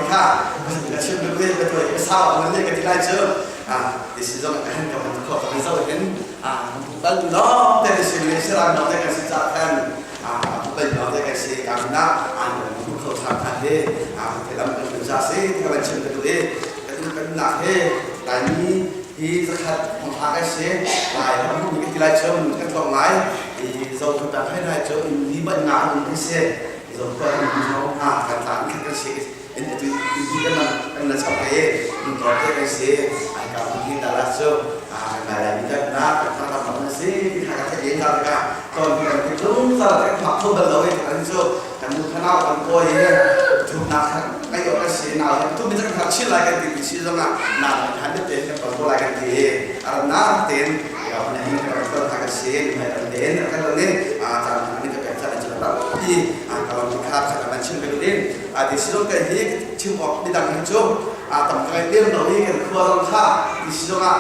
kha ka chim duh i ka tuai ka sau an le ka ti lai cu ti si zong ka hen ka man kho ka zo hin bal lawng te si le sirang lawng te kan si ca khan bal lawng te kan si ka na an ku kho tha kha he te lam kan za se ti ka ban chim ka duh i ka tu kan nak he lai mi hi zakhat hong ha ka si lai ram mi ka ti lai chum ka tlong lai i zo ka ta khai lai chu in ni ban nga an si zo ka an zo ha kan tlan khat kan si in tu hi kan kan la chap ke in tor te kan si ai ka hi ta la chu a kan lai mi ta na kan tha ta ma si tha ka the ta ka ton kan ti tlung sa kan phak tho bal lo kan chu kan nu thanau kan ko hi thu na kha ai o ka si na tu mi kan kha chi lai kan ti chi zong ah na han te kan pal ko lai kan ti aram na ten ya na hi kan kan tha ka si mai kan ten kan lo ni a ta ni ka pe cha chu la pi a ka lo kha kha kan chim ke din a ti si zong ka hi chim ok mi dang hi chu a tam kai lem lo hi kan khua zong kha ti si zong ah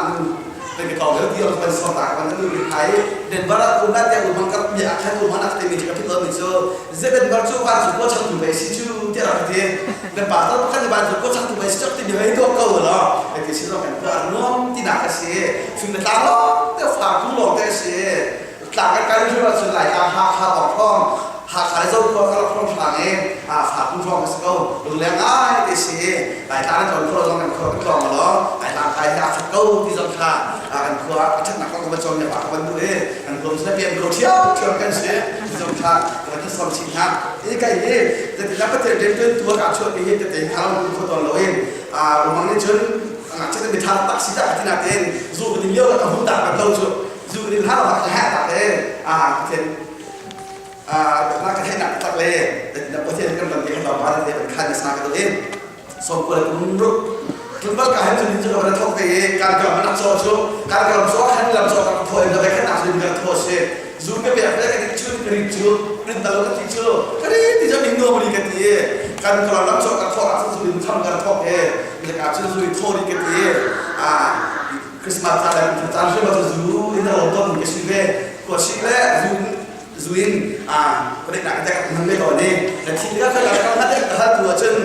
kan ka lo ti kan so ta kan nu mi thai den bara u na te u bang ka mi a khan u man ak te mi ka phit lo mi chu ze den bar chu van chu ko chak tu bai si chu ti ra ti den pa ta khan van chu ko chak tu bai si chak ti mi hai do ko lo ti si zong kan khua nuam ti na ka si phim na tla lo te fa ku lo te si tla kan kai chu ra chu lai ta ha kha bang phong ha kha le zo khua ka phong thlang e a fa ku phong si ko lung leng ai ti si lai tla kan khua zong kan khua kan tlong lo lai tla kai ha khat ko ti zong kha kan khua a that nak ko kan chom ne pa kan du e kan khua sa pian ko thiam thiam kan si zong kha kan tha som chin ha e kai he te ti la pa te den ten tua ka chu ti he te te ha lo ku ton lo in a umang ni chun nga che te mi tha tak si ta ti na ten zu ni liu ka hu ta ka lo chu zu ni ha ha ha ta te a ten a na ka thai nak tak le na pathian kan ban ke kan ba te kan khan sa ka do in som ko kum ru tlungval ka hen chun chu ka thok te kan ka man so chu kan ka so khan lam so ka tho in ka khan nak sin ka tho se zu ke pe ka ka chu ka ri chu rin ta lo ka ti chu ka ri ti jo ning no ri ka ti kan ka lam so ka tho ra zu rin tham ka thok he le ka chu zu ri tho ri ka ti a Christmas ca le caan hrim ah zu in a ton ka si ve ko si le zu zu in a ka nak te ka man me to ni na thi ka ka ka na te ka tu cun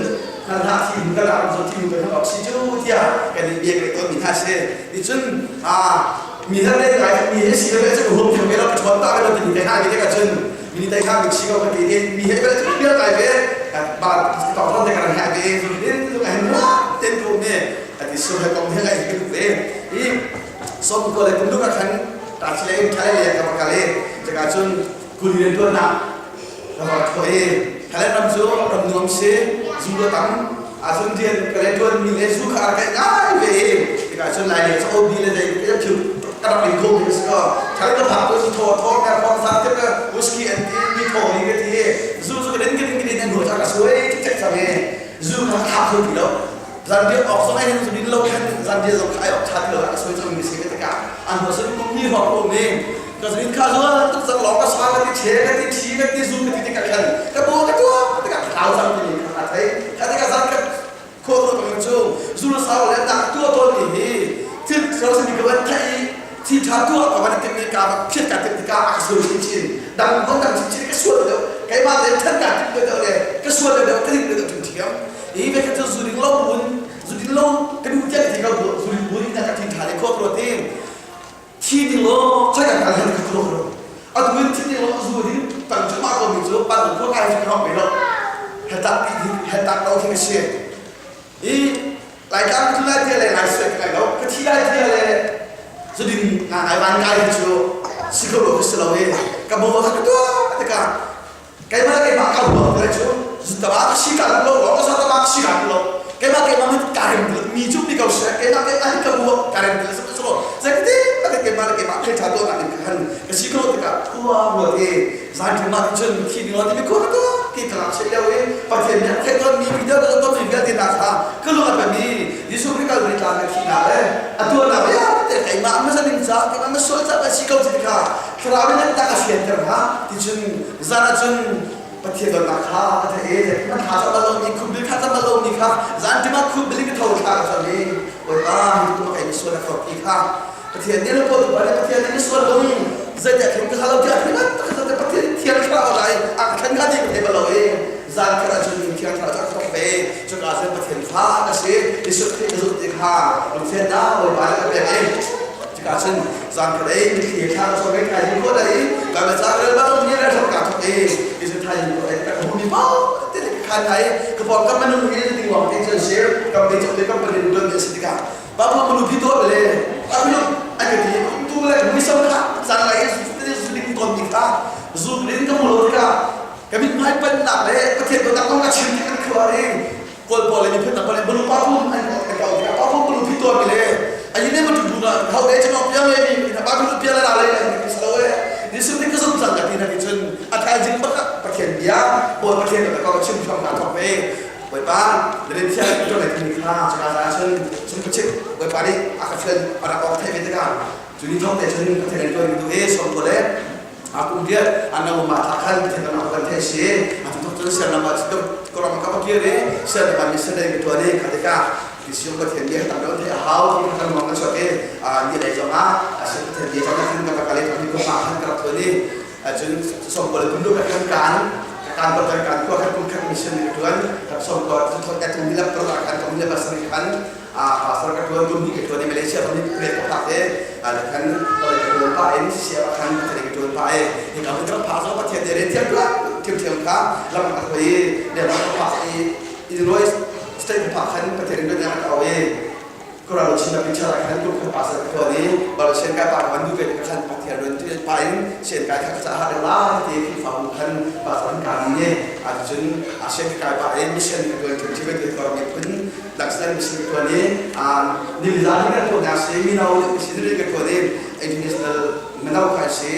na na thi ka la zo thi ka ka si chu tia ka ni bia ka to mi tha se ni cun a mi ha le kai mi he si le chu hum me lo ka chon ta ka ti te ha ki te ka cun mi ni tai kha mi si ko ka ti mi he ba chu bia kai ve ba to ton te ka ha ve zu din zu ka hen ten ko me ati so he kong he ngai hi ve i som ko le kum du ka khan ta chi le thai le ka ka le chaka chun kuli ren tuan na ka ba thoi Thailand ram chu ram nuam si zu lo tam a chun rian ka le tuan mi le zu kha ka ngai ve ka chun lai le cho bi le dai ka thiu ka rak in ko mi ko Thailand ka phak ko zu tho tho ka phong sa te ka whisky and ti mi tho ni ka ti zu zu ka din ka din ka din an ho cha ka suai chek chang e zu kha tha khu ti lo zan dir ok zong ai hin zu din lo khan zan dir zong ai ok tha ti lo a soi chang mi si ka ka an ho sun kum ni ho ko mi ka zin kha zo tuk zang long ka sa ka ti che ka ti thi ka ti zu ka ti ka khan ka bo ka tu ka ka thau sang ti ka thai ka ti ka zan ka kho ko ka chu zu lo sa le tak tu to ni hi thil so sin ka ban thai thi tha tu ka ban ti mi ka phiat ka ti ka a su chin chin dang kon dang chin chin ka sual do kai ma le than ka ti do le ka sual do ka ring do thum thiam i ve kha chu zu ding lo bun zu ding lo ka du tia ti ka bu zu ding bun na ka thi tha le kho pro tin thi ding lo chai ka kan ka kro ro a tu in thi ding lo zu ding tang chu ma ko mi chu pan ko kai chu ka pe lo he tak he tak lo thi se i lai tang tu lai tia le lai se kai lo ka thi lai tia le zu ding nga ngai van kai chu si ko lo si lo e ka bo ka tu te ka keimah keimah ka ruah te cu zutama ka si ka lo lo ka satama ka si ka lo keimah keimah mi ka rem mi cu mi ko se keimah keimah hi ka ruah ka rem ti so so zeiti ka keimah le keimah thil tha to na ning khan ka si ko tikah khua ruat e zan thuma cun khi ni ti mi khua ka ki ka che leo e pathian nih thei ton mi video ka ton mi vialte na kha ka lu ka mi Jesuh Christ kal ri tla ka thi na le atu na ya te keimah ma sa ning cha keimah ma sual cha ka si ko chi kha thlarau in tak a fianter hnga ti cun zan ah cun Pathian dawtnak kha ka theih i man tha cang bal lomi khumbil kha cang bal lomi kha zan ṭim ah khumbil in ka tho thla ka cam i Bawipa hi tu kai sual a thawk ti kha Pathian nih lo tu le Pathian nih sual lung zeidah khin ka lo tiah thil tak tak Pathian thiang thlarau lai a ka thlen kha ti ka thei bal lo i zan khat ah cun thiang thlarau cu a thawk ve. Cuka cun Pathian fa ka si. Jesuh Khrih ka zumh ti kha lungfiannak Bawipa nih a pek i cuka cun zan khat ei mitthli thla ka cawm i thaizing khawh da i ka ca rel bang ni le ka thok i Jesuh thaizing khawh ei ka hmu mi paoh te ka khan hna i ka pawng kam minung hi ding wang te cun sir kam te cun te company tuan mi a si tikah pa bu manu phi to le a lu a ka ti tu le muisam kha zan lai zu ding ton mi kha zu din ka mu lo tikah ka mithmai pannak le Pathian dawtnak kong ka chim ti kan khuar i kawl pawl le miphun dang pawl le balu pa pum an ka kau tikah pa pum balu phi tuar mi le ayi ne ma tu bu na hau le chano piang le mi na pa phi piang le la le an ki salo e ni sim ni ka zum cang ka ti na ti chun a thai jing bak Pathian bia bawi Pathian ka kau chim thong na thok ve Bawipa na rin thiang to le ti kha chaka za chun chun ka chik Bawipa nih a ka fian a rak ok thai ve tikah cu ni thong te chun Pathian tuan tu e som ko le a kum vial an lo ma thla khan Pathian kan kan thei si a tu cun ser lama chu korom ka pakir e ser lama mi ser dei tuan e khatika ti siong Pathian bia tam lo thei a hau ti kan mong ka chuak e a ni lei zong ah a se Pathian bia zong khan ka pakale thong ko ma khan ka rak tuan e cun som ko le kum lu ka kan kan kan kan kan kan ko kan kum khat mission ni tuan kan som ko tu thot ka tum ni lap pro kan tum ni lap pasal kan a pastor ka tuan tum ni ka tuan ni Malaysia tum ni pre ko tak te a le kan ko le ka tuan pa in sia kan ka ka tuan pa e ni ka mun pa zo pathian de re thiam la thiam thiam kha lam ka thoi le lam ka pa i Illinois state pa khan pathian rin ya ka e Kuralo chin na picture ah khan kum khat pasal ka tuan i balo sian kai pa ka van du ve ka khan pathian run ti pa in sian kai kha ka ca har la ti Khrihfabu khan pasal kan ka ni ne a cun a sian kai pa in mission ka tuan thi ve ti ko mi phun laksana mission ka tuan i a niliza ni kan tuan na si mino mission ni ka tuan i international mino kai si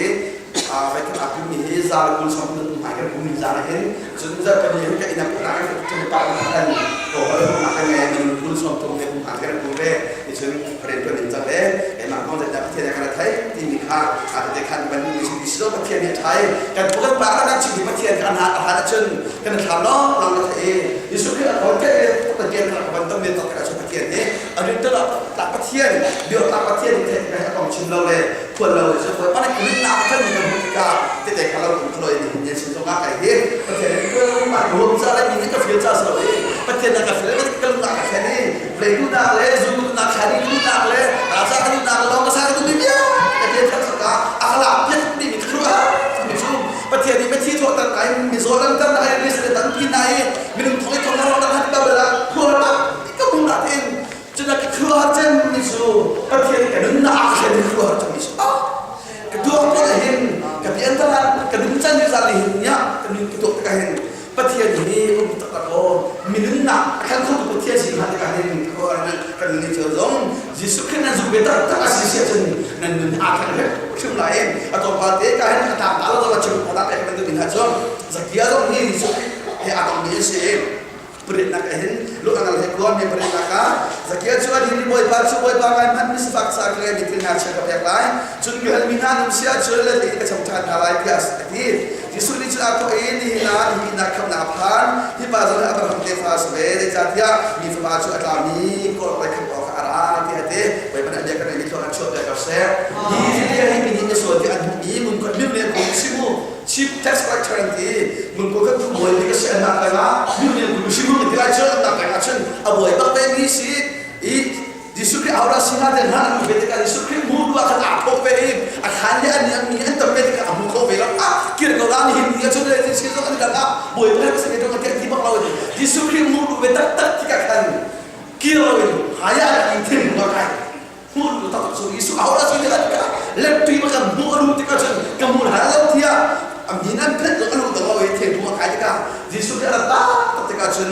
a vai khat a pum mi hi za le kul som nu hmai kan pum mi za hin cun za kan hi ka ina na kan cun pa kan ko hol na kan ngai min kul som tum he pum kan pu ve ni cun ren tuan in chang le keimah kong zai pathian kan thai ti mi kha a te khan ban mi sin si pathian hi thai kan pu kan pa kan chim pathian kan ha ha cun kan thlam lo lang la thai Yesu Khrih a thon ke pathian kha ban tam me to ka chu pathian he a rin ta ta pathian bio ta pathian the ka kong chim lo le khual lo le khual pa ne na khan ni kan tika te te kha lo kum thloi ni hin sin zong ka hi pathian ni ko ma rum cha le ni ka fil cha so e pathian na ka fil le ka lu na ka khen ni le tu na le zu tu na kha ni tu na le ra cha tu na lo ka sa tu ni bia ka te tha ka akala piak ni mi khru ha mi chu pathian ni ma thi tho tan ai mi zo lam tan ai ris le tan phi nai minung thong thong na ro na han ba ba khu ha ka mu na tin Cuna ka khuaruahhar cem mi cu Pathian ka nunnak ah khan khuaruahhar cem mi cu ah ka tuah ko hin ka piantaran ka nun can zan ni hin nya ka nun ka tuah tikah hin Pathian hi um taktak aw mi nunnak a khan khotu Pathian si hna tikah hin kan nun ni zong Jesuh Khrih nan zum ve taktak a si si ahcun nan nun aa thleng hrim hrim lai a tlawmpal te ka hin a tang ta lo zong a chim a pek bantuk in ha cun Zakia zong hi Jesuh Khrih he aa tong mi an si Pariatnak ah hin luh-angal he khuami pariatnak ah Zakia cu a dir i Bawipa cu Bawipa ngai hmanh misifak ca ka ngeimi thil hna chia ka pek lai cun ka halmi hna nung si ahcun le hlei ka cham ṭhan hna lai tiah a ti. Jesuh nih cun aa thawh i nihin ah hi inn ah khamhnak a phan hi pa zong hi Abraham tefa a si ve zeicahtiah mi fapa cu a tlami kawl awk le khamh awkah a ra tiah a ti. Bawipa nih a bia kan ngeihmi thluak an chuahpiak ko seh. Hi Zakia hi mi nih misual tiah an hmuhmi ngunkhuai milem kong a si mu. Chief tax collector an ti mun ko kan bawi bik a si an nak lengah million ku si mun ti lai cun an nak lengah cun a bawi bak ve mi si i Jesuh Khrih aura si hna te hna an ve tikah Jesuh Khrih mu tu ah khan aa thawk ve i a khan le an an mi an tam ve tikah a hmu kho ve lo ah kir ko la ni hin ni cun le si zong an dang ah bawi bak si ke to ti bak lo Jesuh Khrih mu tu ve tak tak tikah khan kir lo in haya ki thin ma kai hmuh tak cu Jesuh aho dah si ti ka leppi ma kan hmuh alu tikah cun ka hmu hlan lo tiah a min an phet lo alu dang lo i thei hmuh a kai tikah Jesuh nih a rat tak tikah cun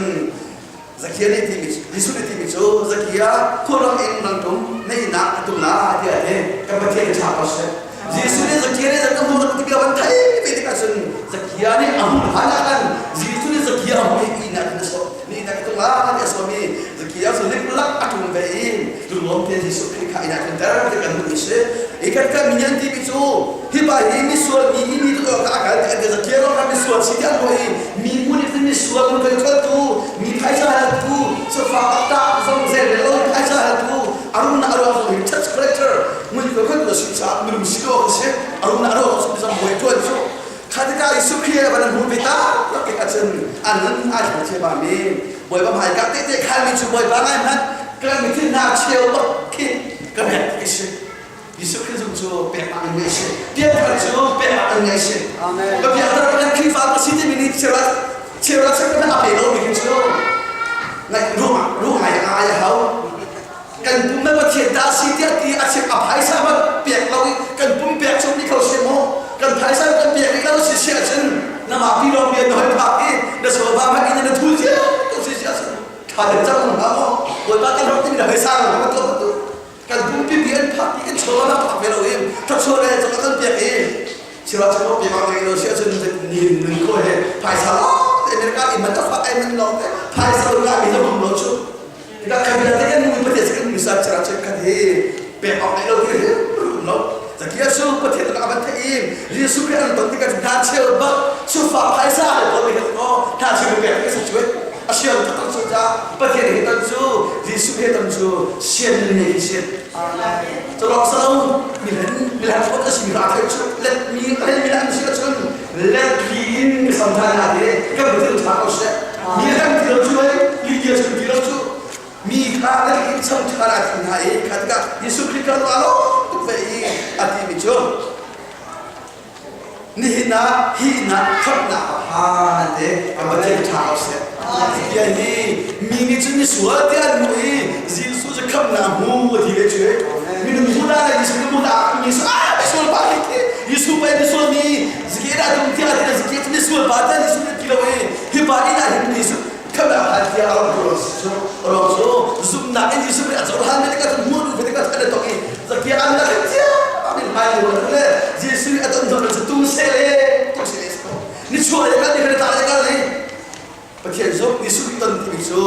Zakia nih timi Jesuh nih timi cu Zakia khuaram in nang tum na inn ah a tum la tiah a ti kan Pathian ṭha ko seh Jesuh nih Zakia nih zan ka hmu tak ti van thei ve tikah cun Zakia nih a hmu hlan ah khan Jesuh nih Zakia a hmu i inn ah khan a sawh ni inn ah ka tum la tiah a sawm i Zakia cu liklak a tum ve i lunglawm te Jesuh Khrih kha inn ah tlunter ti kan hmuh i si. I kan kan mi nih an timi cu hi pa hi misual mi hi mi tu ka a kal ti an ti Zakia lawng kha misual si ti an ruah i mi hmun i misual mun kan tu mi phaisa haltu sofa ta zong zel lo phaisa haltu arum na aruang zong hi tax collector mun ko kan si sa minung si ko si arum na aruang si zong buai tuan cu kha tikah Jesuh Khrih van hmu ve ta tak ke acun an nun a thang thema mi. Bawipa hmaika tehte khanmi cu Bawipa ngai hmanh kan mithin hna cheu bak khi ka pek ti si. Jesuh Khrih zung cu pek in ngeih si. Piangthar cu pek in ngeih si. Ka piangthar kan Khrihfa ka si timi nih cheurat cheurat cheu kan a pe lo mi khi cu ngaih ruang ruang ngai ngai a hau. Kan pum na Pathian ta si tiah ti a chim a phaisa hmanh pek lo i kan pum pek chung ni kho si maw? Kan phaisa kan pek rih lo si si ahcun na mah pi lawng bia na hoi phak i na sofa hmanh in na thu cia tu si si ahcun tha den cang hna maw? Bawipa kan rak timi na hoi sang lo tuah tu. Kan pumpi bi an phak i kan chaw na phak ve lo i thluachuah le cawk kan pek i sila chaw pek ang lo si ahcun ni nun kho he phaisa lawng te America i man a fak ai man lawng te phaisa lo nga mi na rum lo cu tikah kan bia te kan nu pathian kan nu sa chara che khat hi pek awk ai lo ti hi rum lo zakia su pathian tak aban thei i Jesuh Khrih an ton tikah hna cheu bak sufa phaisa le ko mi ko hna cheu pek ke sa chuai a sian taktak cu ca Pathian he ton cu Jesuh he ton cu sian ne hi sian culok salo milen milen phot a si ra thai cu let mi let mi an si cun let li in mi sam than na te kan thil tha ko she mi kan ti lo cu ai li dia sun ti lo cu mi kha let in sam tha na thin ha i kha tikah Jesuh Khrih kan lo tuk ve i a ti mi cu Nihin ah hi inn ah khamhnak a phan te kan Pathian ṭha ko seh. Bia hi mi nih cun misual tiah an hmuh i Jesuh cu khamhnak a hmu a ti ve cu. Minung hmu dah le Jesuh hmu dah mi ah misual pa hi khi Jesuh pei misual mi zike dah tum tiah ti zike cu misual pa tiah Jesuh nih ti lo i hi pa inn ah hin Jesuh khamhnak a phan tiah a rak ruang cu ruang cu zumhnak in Jesuh nih a cohlan mi tikah cun hmuh duh ve tikah an i tok i zakia an rak cia min hmai lu le Jesuh nih a ton hnu cu tum se le tum se le ni chuah le kan ni kan ta le kan ni Pathian zong Jesuh nih ton timi cu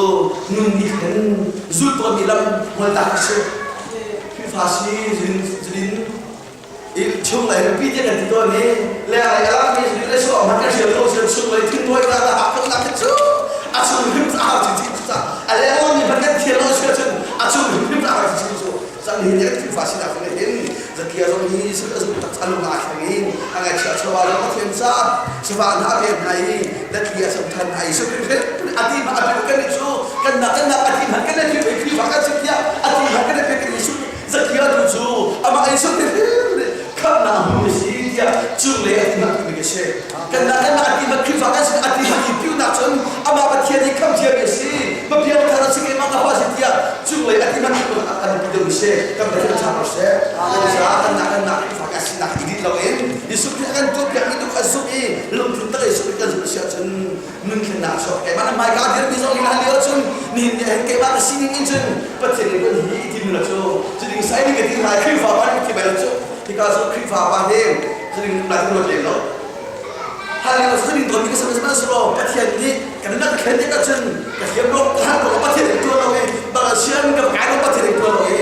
nun nih hin zul tawnmi lam hmual tak a si Khrihfa si zulin in chung lei pi te kan ti tawn i le ai a mi le so man ka hrial ko sian chung lei thin tuai ka ha ko na chu a chung him a ha chi chi cha a le on ni man kan thial lo sia chun a chung him him a ha chi chi chu chan hi ne thi fa si na ko hin zakia zong hi su a zu tak anu ma thang in a ngai chia chawa lo pathian sa sawa na ve nai dat li a sam than ai su kri ati ma ati kan ni chu kan na kan na ati man kan na thi thi fa kan si tia ati man kan na kan su Zakia tu cu amah ei sung khamnak hmu si tiah cunglei a ti mi ka si. Kanmah kanmah a ti mat Khrihfa kan si a ti mat i piunak cun amah Pathian nih khamh thiam a si. Papiang thar a si keimah ka pa si tiah cunglei a ti mat an ti deuh si. Kan Pathian ṭha ko seh. Cucaah kanmah kanmah Khrihfa kan sinak i dit loin Jesuh Khrih a kan tuahpiak mi tu kha zumh i lungthin tak Jesuh Khrih kan zumh si ahcun nunthlennak a chuak. Keimah na hmaika dirmi zong hi lio cun nihin ni ahhin keimah ka sining in cun Pathian nih kan hi ti mi la cu cuning sai ning ka ti lai Khrihfa pa nih ti bai lo cu hika cu Khrihfa pa hi cuning lai ruat lem lo hal lio cuning ton mi ka sam sihmanhsehlaw Pathian nih kan nak thlen tik ahcun ka thiam lo ka hal ko Pathian nih tuan lo i bang sian ka kai lo Pathian nih tuan lo i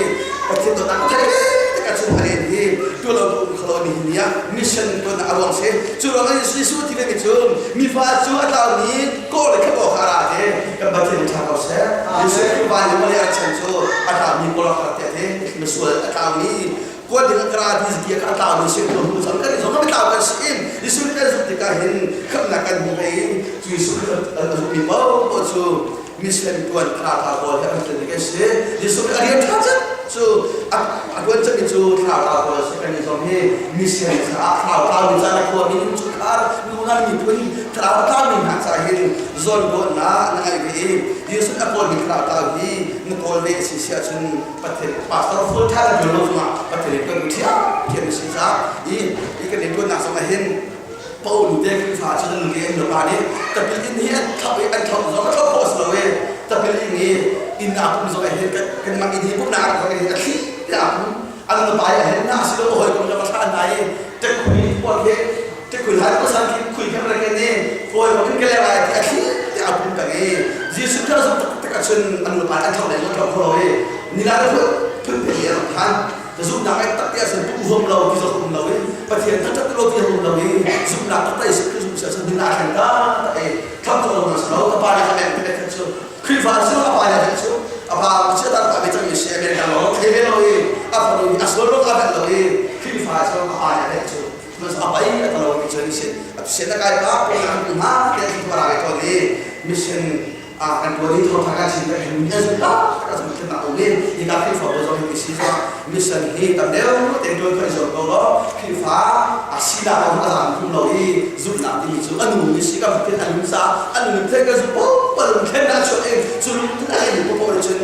Pathian to tak thei tik ahcun a len hi tuan lo kholo ni ni ah mission tuan a ruang si cu ruang ah Jesuh ti ve mi cu mifa cu a tlaumi kawl le khat awk a ra te kan Pathian ṭha ko seh Jesuh Khrih van le vawlei a chan cu a tlaumi kawl awk te te misual a tlaumi kuat ding a kra ti zia kha a tlaumi si ko hmu cang kan zong kan tlau kan si in Jesuh kan zumh tikah hin khamhnak kan hmu ve in cu Jesuh Khrih a zummi paoh cu mission tuan thla thla pawl he an tlin ding an si Jesuh a rian ṭha cem cu a tuan cemmi cu thla thla pawl si kan i zong hi mission caah thlau tlaumi ca na khuami innchungkhar nungan miphun thlarau tlaumi hna ca hin zawnruahnak na ngeih ve i Jesuh a kawlmi thlarau tlau hi na kawl ve a si si ahcun Pathian pastor full time tuan lo zongah Pathian in kan thiam thiam si caah i i kan i tuannak zongah hin Paul te Khrihfa cu nan ke an pa nih tapil inn hi an thlauh i an thlauh zong a thlauh khawh si lo i tapil inn hi inn ah pum zong hin kan mang inn hi pumnak ah hin a thli te ah pum an nupa i hin na si lo hawi kum ka thla hna i tekhui puak he tekhui hai ko san khi khui kan rek ni hawi ko kan kele lai ti a thli te ah pum kang i Jesuh kha zong tak tak ahcun an nupa an thlauh le thlauh kho lo i nila le phun phun he rak phan zumhnak ai tak tiah cun pum huam lo ti zong um lo i Pathian taktak lo ti um lo i zumhnak taktak i zumh si ahcun din aa thleng ta tak i thlam lo na si lo ka pa nih a mek te cu Khrihfa cu a pa nih cu a pa cu ta pa cang mi si America lo thei ve lo i a fanu a sual lo a lo i Khrihfa cu a pa nih a cu a pai a lo mi cu ni sin a sin a kai pa ko na ma te tu ra ve ko ni mission. Kan tuan i thawngtha kan chim kan mi an zumh tak a zumh thlennak um i hika Khrihfabu zong hi si zong mission hi tam deuh te tuan khoi zuam ko law Khrihfa a sinak kong a zam tum lo i zumhnak timi cu a nu mi si ka pathian a nun caah a nun thlen ka zumh paoh lungthlen a chuah i cu lungthlen a ngeimi paoh nih cun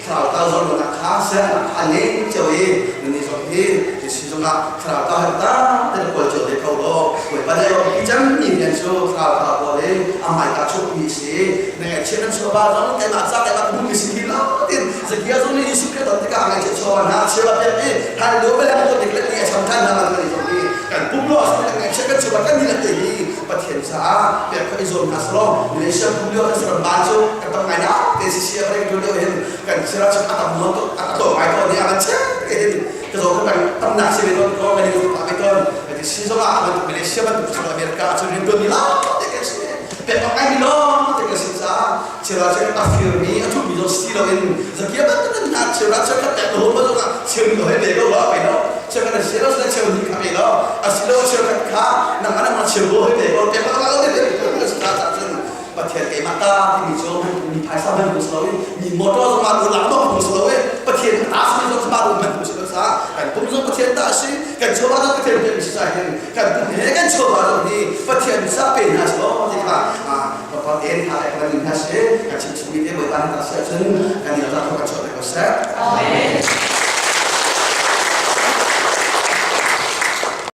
thlarau ta zornak kha siangnak kha ngei cio i nani zong hi si zongah thlarau ta he ta te kawl cio ve ko law Bawipa nih a pi cem mi rian cu thlarau ta kawl i a hmaika chuak mi si na ngaihchia nan chuah ba zong keimah ca keimah ka mi si hi lo tin Zakia zong nih Jesuh Khrih ton tikah a ngaihchia chuah hna cheu a pek i hallelujah bel han ton dik le ni a cham than hna lan kan zong hi kan pum lo asin kan ngaihchia kan chuah kan ni te hi Pathian caah pek kha i zuam hna selaw Malaysia pum lio kan saram ban cu kan tam ngai na te si sia reng tu lio hin kan sira chu a tam non a to ngai to ni a kan che ke hin ka zo kan tam na si ve ton ko kan i pa ve ton ti si zong ah bantuk Malaysia bantuk cu America cu rin tuan ni la te kan si pek ngai mi lo te kan si caah chira che a fir mi a thu mi zong si lo in zakia bantuk kan na chira che khat pek lo ma zong ah cheu mi he pe ko la pe lo cheu kan si lo cheu ni kha pe lo a si lo cheu khat kha nang ana ma cheu bo he pe ko pe ko lo te te si ta ta cun Pathian keimah ta timi cu mi phaisa hman tu si lo in mi motor zong ah lak bak tu si lo in Pathian ta si zong ma ru hman tu si lo sa kan pum zong Pathian ta si kan chawva zong Pathian pe si sa hin kan pum he kan chawva zong hi Pathian sa pe hna si lo ti kha Papa ten ha le kan hna si kan chim chim mi te Bawipa ta si ahcun kan i za kan chuah ko seh.